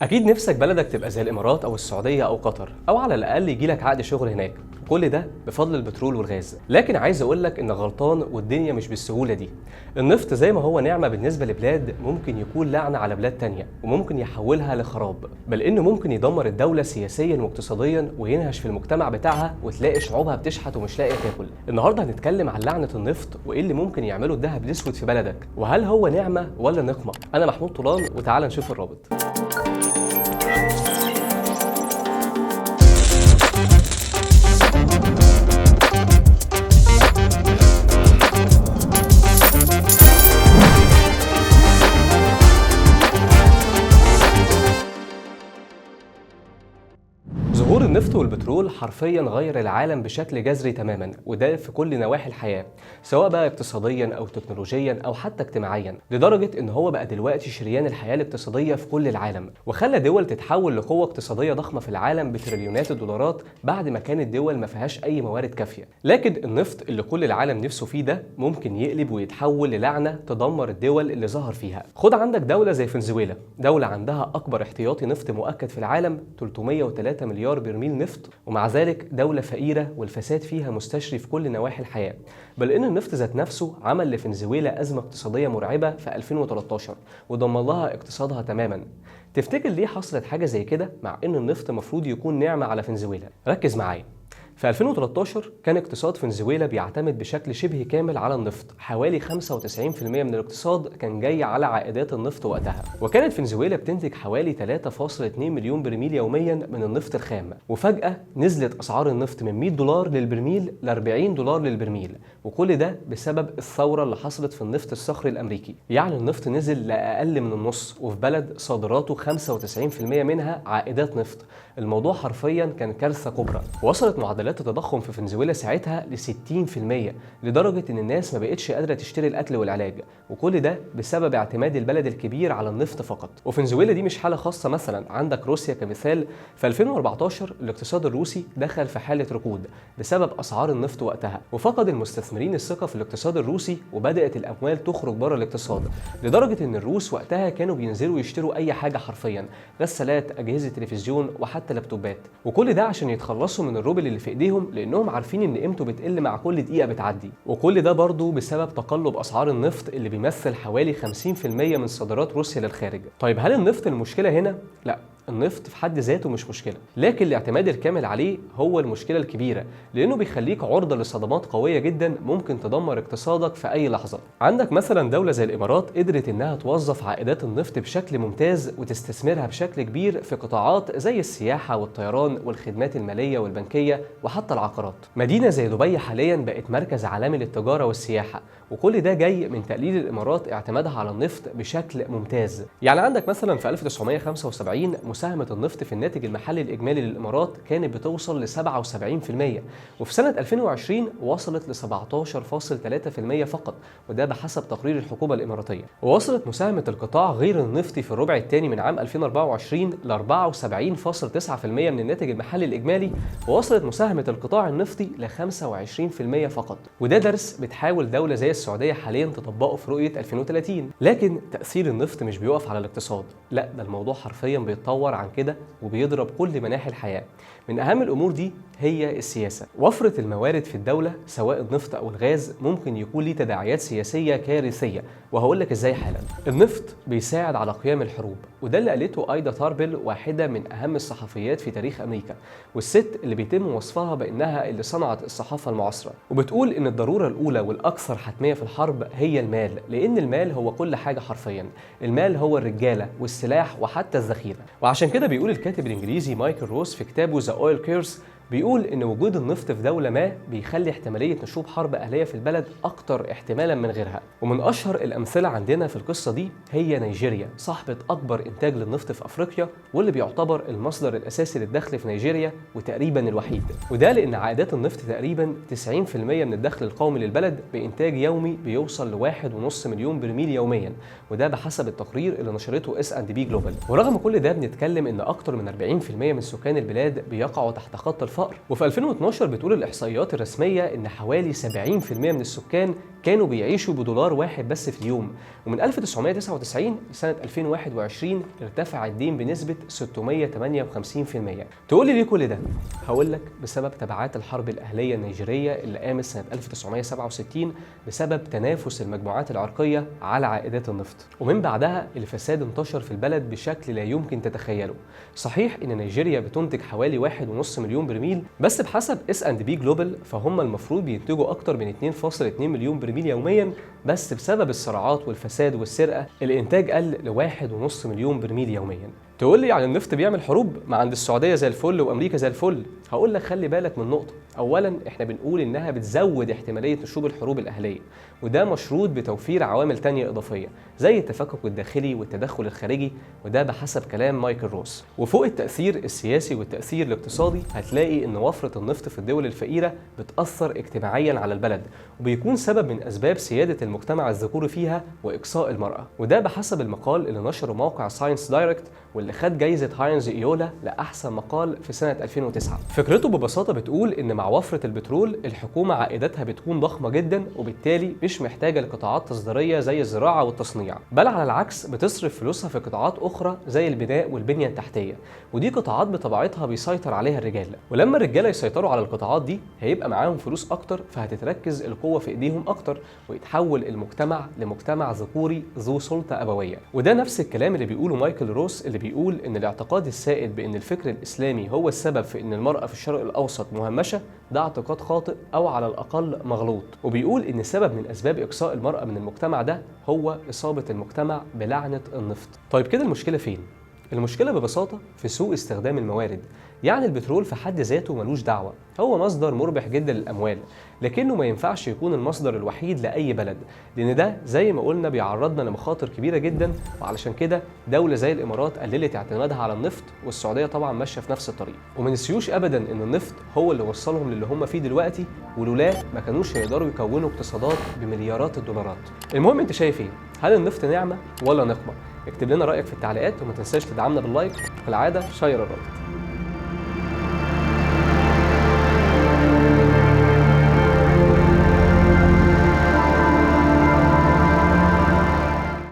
اكيد نفسك بلدك تبقى زي الامارات او السعودية او قطر، او على الاقل يجي لك عقد شغل هناك، كل ده بفضل البترول والغاز. لكن عايز اقول لك انك غلطان، والدنيا مش بالسهولة دي. النفط زي ما هو نعمه بالنسبة لبلاد، ممكن يكون لعنه على بلاد تانية، وممكن يحولها لخراب، بل انه ممكن يدمر الدولة سياسيا واقتصاديا وينهش في المجتمع بتاعها، وتلاقي شعوبها بتشحت ومش لاقيه تاكل. النهارده هنتكلم عن لعنه النفط وايه اللي ممكن يعمله الذهب الاسود في بلدك، وهل هو نعمه ولا نقمه. انا محمود طولان، وتعال نشوف الرابط. ظهور النفط والبترول حرفيا غير العالم بشكل جذري تماما، وده في كل نواحي الحياة، سواء بقى اقتصاديا او تكنولوجيا او حتى اجتماعيا، لدرجة ان هو بقى دلوقتي شريان الحياة الاقتصادية في كل العالم، وخلى دول تتحول لقوة اقتصادية ضخمة في العالم بتريليونات الدولارات بعد ما كانت دول ما فيهاش اي موارد كافية. لكن النفط اللي كل العالم نفسه فيه ده ممكن يقلب ويتحول للعنة تدمر الدول اللي ظهر فيها. خد عندك دولة زي فنزويلا، دولة عندها اكبر احتياطي نفط مؤكد في العالم، 303 مليار برميل نفط، ومع ذلك دولة فقيرة والفساد فيها مستشري في كل نواحي الحياة. بل إن النفط ذات نفسه عمل لفنزويلا أزمة اقتصادية مرعبة في 2013 ودمر لها اقتصادها تماما. تفتكر ليه حصلت حاجة زي كده مع إن النفط مفروض يكون نعمة على فنزويلا؟ ركز معايا. في 2013 كان اقتصاد فنزويلا بيعتمد بشكل شبه كامل على النفط، حوالي 95% من الاقتصاد كان جاي على عائدات النفط وقتها، وكانت فنزويلا بتنتج حوالي 3.2 مليون برميل يوميا من النفط الخام. وفجأة نزلت أسعار النفط من 100 دولار للبرميل ل 40 دولار للبرميل، وكل ده بسبب الثورة اللي حصلت في النفط الصخري الأمريكي. يعني النفط نزل لأقل من النص، وفي بلد صادراته 95% منها عائدات نفط. الموضوع حرفيا كان كارثة كبرى. وصلت معدلات التضخم في فنزويلا ساعتها ل 60%، لدرجة إن الناس ما بقتش قادرة تشتري الأكل والعلاج، وكل ده بسبب اعتماد البلد الكبير على النفط فقط. وفنزويلا دي مش حالة خاصة، مثلا عندك روسيا كمثال. في 2014 الاقتصاد الروسي دخل في حالة ركود بسبب أسعار النفط وقتها، وفقد المستثمرين الثقة في الاقتصاد الروسي، وبدأت الأموال تخرج بره الاقتصاد، لدرجة إن الروس وقتها كانوا بينزلوا يشتروا أي حاجة حرفيا، غسالات، أجهزة تلفزيون، وحتى لابتوبات، وكل ده عشان يتخلصوا من الروبل اللي في ايديهم، لانهم عارفين ان قيمته بتقل مع كل دقيقة بتعدي. وكل ده برضو بسبب تقلب اسعار النفط اللي بيمثل حوالي 50% من صادرات روسيا للخارج. طيب هل النفط المشكلة هنا؟ لا، النفط في حد ذاته مش مشكلة، لكن الاعتماد الكامل عليه هو المشكلة الكبيرة، لأنه بيخليك عرضة لصدمات قوية جدا ممكن تدمر اقتصادك في أي لحظة. عندك مثلا دولة زي الإمارات قدرت إنها توظف عائدات النفط بشكل ممتاز وتستثمرها بشكل كبير في قطاعات زي السياحة والطيران والخدمات المالية والبنكية وحتى العقارات. مدينة زي دبي حاليا بقت مركز عالمي للتجارة والسياحة، وكل ده جاي من تقليل الإمارات اعتمادها على النفط بشكل ممتاز. يعني عندك مثلا في 1975 مساهمة النفط في الناتج المحلي الإجمالي للإمارات كانت بتوصل ل 77%، وفي سنة 2020 وصلت ل 17.3% فقط، وده بحسب تقرير الحكومة الإماراتية. ووصلت مساهمة القطاع غير النفطي في الربع الثاني من عام 2024 ل 74.9% من الناتج المحلي الإجمالي، ووصلت مساهمة القطاع النفطي ل 25% فقط. وده درس بتحاول دولة زي السعودية حاليا تطبقه في رؤية 2030. لكن تأثير النفط مش بيقف على الاقتصاد، لا، ده الموضوع حرفيا بيتطور عن كده وبيضرب كل مناحي الحياة. من أهم الأمور دي هي السياسة. وفرة الموارد في الدولة سواء النفط أو الغاز ممكن يكون ليه تداعيات سياسية كارثية، وهقول لك إزاي حالا. النفط بيساعد على قيام الحروب، وده اللي قالته آيدا تاربل، واحدة من أهم الصحفيات في تاريخ أمريكا، والست اللي بيتم وصفها بأنها اللي صنعت الصحافة المعاصرة. وبتقول إن الضرورة الأولى والأكثر حتمية في الحرب هي المال، لأن المال هو كل حاجة حرفيا. المال هو الرجالة والسلاح وحتى الذخيرة. وعشان كده بيقول الكاتب الإنجليزي مايكل روس في كتابه The Oil Curse، بيقول إن وجود النفط في دولة ما بيخلي احتمالية نشوب حرب أهلية في البلد أكتر احتمالا من غيرها. ومن أشهر الأمثلة عندنا في القصة دي هي نيجيريا، صاحبة أكبر إنتاج للنفط في أفريقيا، واللي بيعتبر المصدر الأساسي للدخل في نيجيريا وتقريبا الوحيد. وده لأن عائدات النفط تقريبا 90% من الدخل القومي للبلد، بإنتاج يومي بيوصل ل 1.5 مليون برميل يوميا، وده بحسب التقرير اللي نشرته S&P Global. ورغم كل ده بنتكلم إن أكتر من 40% من سكان البلاد بيقعوا تحت خط الفقر، الفقر. وفي 2012 بتقول الاحصائيات الرسمية ان حوالي 70% من السكان كانوا بيعيشوا بدولار واحد بس في اليوم. ومن 1999 لسنه 2021 ارتفع الدين بنسبة 658%. تقول لي ليه كل ده؟ هقول لك بسبب تبعات الحرب الاهلية النيجيريه اللي قامت سنة 1967 بسبب تنافس المجموعات العرقية على عائدات النفط، ومن بعدها الفساد انتشر في البلد بشكل لا يمكن تتخيله. صحيح ان نيجيريا بتنتج حوالي 1.5 مليون برميل، بس بحسب S&P Global فهم المفروض بينتجوا اكتر من 2.2 مليون برميل يوميا، بس بسبب الصراعات والفساد والسرقة الانتاج قل ل 1.5 مليون برميل يوميا. تقول لي يعني النفط بيعمل حروب؟ ما عند السعودية زي الفل وامريكا زي الفل. هقول لك خلي بالك من نقطة، اولا احنا بنقول انها بتزود احتمالية نشوب الحروب الاهلية، وده مشروط بتوفير عوامل تانية اضافية زي التفكك الداخلي والتدخل الخارجي، وده بحسب كلام مايكل روس. وفوق التاثير السياسي والتاثير الاقتصادي هتلاقي ان وفرة النفط في الدول الفقيرة بتاثر اجتماعيا على البلد، وبيكون سبب من اسباب سيادة المجتمع الذكوري فيها واقصاء المراة، وده بحسب المقال اللي نشره موقع Science Direct واللي خد جايزة هاينز ايولا لاحسن مقال في سنة 2009. فكرته ببساطة بتقول ان مع وفرة البترول الحكومة عائداتها بتكون ضخمة جدا، وبالتالي مش محتاجه لقطاعات تصديريه زي الزراعة والتصنيع، بل على العكس بتصرف فلوسها في قطاعات اخرى زي البناء والبنية التحتية، ودي قطاعات بطبيعتها بيسيطر عليها الرجال، ولما الرجالة يسيطروا على القطاعات دي هيبقى معاهم فلوس اكتر، فهتتركز القوة في ايديهم اكتر، ويتحول المجتمع لمجتمع ذكوري ذو سلطة ابويه. وده نفس الكلام اللي بيقوله مايكل روس، اللي بيقول ان الاعتقاد السائد بان الفكر الاسلامي هو السبب في ان المراة في الشرق الاوسط مهمشه ده اعتقاد خاطئ او على الاقل مغلوط، وبيقول ان سبب من اسباب اقصاء المراة من المجتمع ده هو اصابه المجتمع بلعنه النفط. طيب كده المشكلة فين؟ المشكلة ببساطة في سوء استخدام الموارد. يعني البترول في حد ذاته ملوش دعوة، هو مصدر مربح جدا للأموال، لكنه ما ينفعش يكون المصدر الوحيد لأي بلد، لأن ده زي ما قلنا بيعرضنا لمخاطر كبيرة جدا. وعلشان كده دولة زي الإمارات قللت اعتمادها على النفط، والسعودية طبعا ماشية في نفس الطريق. وما نسيوش أبدا إن النفط هو اللي وصلهم للي هم فيه دلوقتي، ولولاه ما كانوش هيقدروا يكونوا اقتصادات بمليارات الدولارات. المهم أنت شايف إيه؟ هل النفط نعمة ولا نقمة؟ اكتب لنا رأيك في التعليقات، وما تنساش تدعمنا بال like، وكالعادة share الرابط.